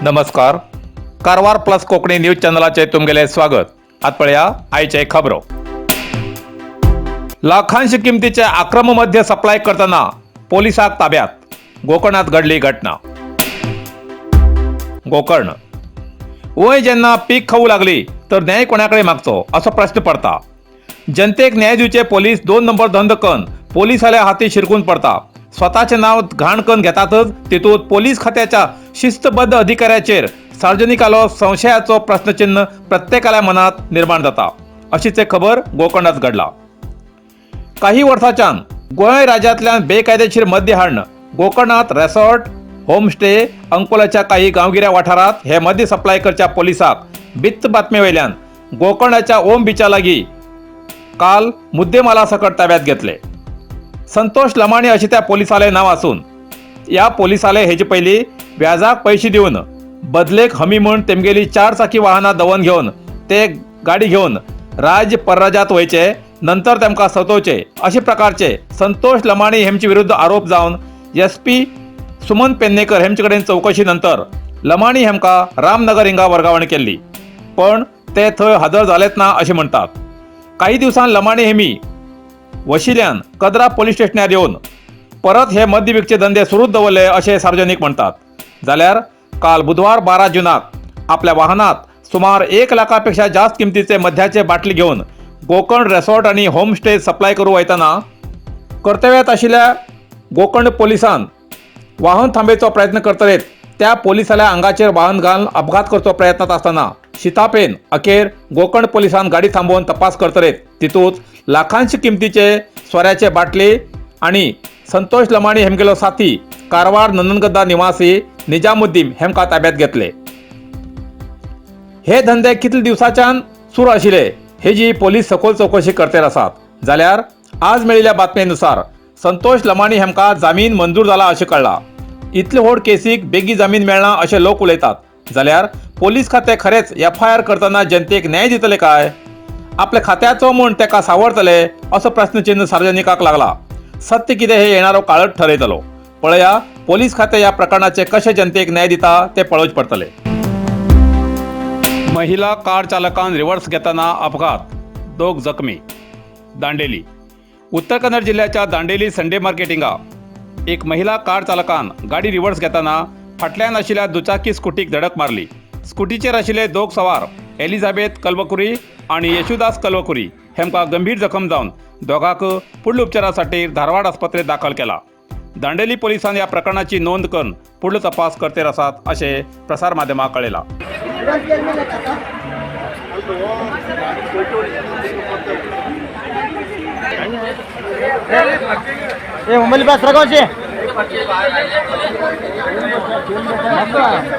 नमस्कार, Karwar plus Konkani news चॅनलाचे तुमगेले स्वागत. आत पळया आयचे खबरो. लाखांश किमतीचे आक्रम मद्य सप्लाय करतना पोलिसाक ताब्यात. गोकर्णात घडली घटना. गोकर्ण. वय जेन्ना पीक खाऊ लागली तर न्याय कोणाकडे मागचो असो प्रश्न पडता. जनतेक न्याय दिवचे पोलीस दोन नंबर धंद कन पोलिसाल्या हाती शिरकून पडता. स्वताचे नाव घाण कन घेतातच, तितूंत पोलीस खात्याच्या शिस्तबद्ध अधिकाऱ्याचेर सार्वजनिकालो संशयाचो प्रश्नचिन्ह प्रत्येकाल्या मनात निर्माण जाता. अशीच एक खबर गोकर्णात घडला. काही वर्सांच्यान गोंय राज्यांतल्यान बेकायदेशीर मद्य हाडण गोकर्णात रेसॉर्ट, होमस्टे, अंकोलाच्या काही गांवगिऱ्या वाठारात हे मद्य सप्लाय करच्या पोलिसाक बित्त बातमे वयल्यान गोकर्णाच्या ओम बिचा लागीं काल मुद्देमाला सकट ताब्यात घेतले. संतोष लमाणी अशें त्या पोलिसाले नांव आसून ह्या पोलिसाले हेजे पयलीं व्याजाक पयशे दिवन बदलेक हमी म्हूण तेमगेली चार चाकी वाहनां दवन घेवन ते गाडी घेवन राज्य परराज्यांत वयचे, नंतर तेमकां सतोवचे अशे प्रकारचे संतोष लमाणी हेमचे विरुद्ध आरोप जावन एस पी सुमन पेन्नेकर हेमचे कडेन चवकशी नंतर लमाणी हेमकां रामनगर हिंगा वर्गावण केल्ली, पण ते थंय हजर जालेच ना अशें म्हणटात. काही दिवसान लमाणी हेमी वशिल्यान कदरा पोलीस स्टेशनार येवन परत हे मद्य विकचे धंदे सुरूच दवरले अशें सार्वजनीक म्हणटात. जाल्यार काल बुधवार 12 जुनाक आपल्या वाहनात सुमार 1 लाखापेक्षा जास्त किमतीचे मद्याचे बाटली घेवन गोकर्ण रेसॉर्ट आणि होमस्टे सप्लाय करू वयतना कर्तव्यात आशिल्ल्या गोकर्ण पोलिसान वाहन थांबेचो प्रयत्न करतलेत त्या पोलिसाल्या आंगाचेर वाहन घालून अपघात करचो प्रयत्नात आसतना शितापेन अखेर गोकर्ण पोलिसान गाडी थांबोवन तपास करतलेत तितूंत लाखांशी किमतीचे सोऱ्याचे बाटली आणि संतोष लमाणी हेमगेलो साथी कारवार नंदनगद्दा निवासी निजामुद्दीन हेमकां ताब्यात घेतले. हे धंदे कितले दिवसाच्यान सुरू आशिल्ले हेजी पोलीस सखोल चवकशी करतेर आसात. जाल्यार आज मेळिल्ल्या बातमेनुसार संतोष लमाणी हेमकां जामीन मंजूर जाला अशें कळ्ळां. इतले व्हड केसीक बेगी जामीन मेळना अशें लोक उलयतात. जाल्यार पोलीस खातें खरेंच एफआयआर करतना जनतेक न्याय दितले काय आपल्या खात्याचो म्हूण तेका सावरतले असो प्रश्नचिन्ह सार्वजनिकाक लागला. सत्य कितें हे येणारो काळच ठरयतलो. पळया, पोलीस खातें ह्या प्रकरणाचे कशें जनतेक न्याय दिता ते पळोवचें पडटलें. महिला कार चालकान रिव्हर्स घेताना अपघात, दोग जखमी. दांडेली. उत्तर कन्नड जिल्ह्याच्या दांडेली संडे मार्केटिंगा एक महिला कार चालकान गाडी रिव्हर्स घेताना फाटल्यान आशिल्ल्या दुचाकी स्कुटीक धडक मारली. स्कुटीचेर आशिल्ले दोग सवार एलिझाबेथ कल्वकुरी आणि येशुदास कल्वकुरी हेमकां गंभीर जखम जावन दोगांक फुडल्या उपचारासाठी धारवाड आस्पत्रेत दाखल केला. दांडेली पोलिसांनी या प्रकरणाची नोंद करून फुडलो तपास करतेर आसात अशें प्रसार माध्यमाक कळयलां. ए मुंबई बस रगावचे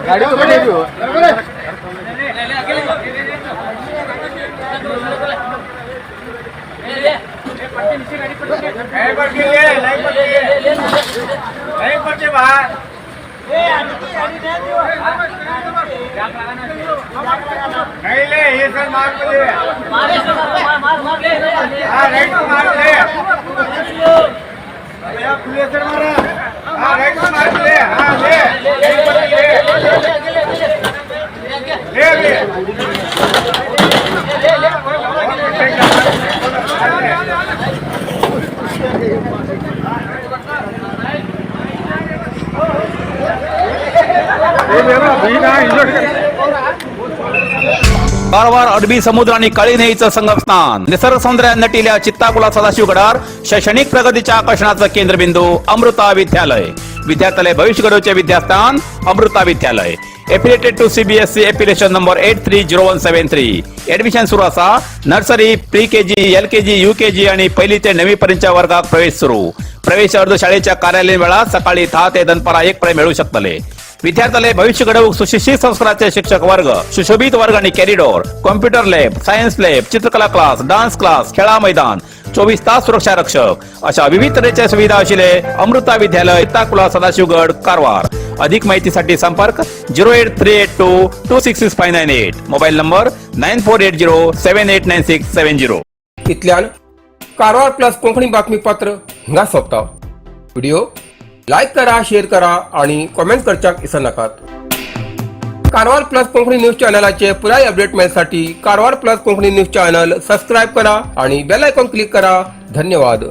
गाडी तो पण. नहीं ले ये सर, मार ले. हाँ, राइट को मार ले. खुले सर मारा. हाँ, राइट को मार ले. हाँ, ले ले ले ले. कारवार अरबी समुद्र आणि काळी न्हंयेचं संगमस्थान, निसर्ग सौंदर्यान नटिल्या चित्ताकुला सदाशिवगडार शैक्षणिक प्रगतीच्या आकर्षणाचं केंद्रबिंदू अमृता विद्यालय. विद्यार्थ्याले भविष्य घडवचे विद्यास्थान अमृता विद्यालय. Affiliated to CBSE, affiliation number 830173. Admission सुरू असा. Nursery, pre KG, LKG, UKG आणि पहिली ते नववी पर्यंतच्या वर्गात प्रवेश सुरू. प्रवेश अर्ज शाळेच्या कार्यालयीन वेळात सकाळी 10 ते दनपारा 1 पर्यंत मिळू शकतले. विद्यार्थ्याले भविष्य घडवूक सुशिक्षित संस्काराचे शिक्षक वर्ग, सुशोभित वर्ग आणि corridor, computer lab, science lab, चित्रकला क्लास, डान्स क्लास, खेळा मैदान, 24 तास सुरक्षा रक्षक अशा विविध तऱ्हेच्या सुविधा असलेले अमृता विद्यालय, ताकुला, सदाशिवगड, कारवार. अधिक माहितीसाठी संपर्क 08382266598, mobile number 9480789670. इतल्यान कारवार प्लस कोंकणी बातमीपत्र हिंगा सोंपता. व्हिडिओ लायक करा, शेअर करा आणि कॉमेंट करच्याक विसरनाकात. कारवार प्लस कोंकणी न्यूज चॅनलाचे पुराय update मेळसाठी Karwar plus Konkani news channel subscribe करा आणि बेल आयकॉन क्लिक करा. धन्यवाद.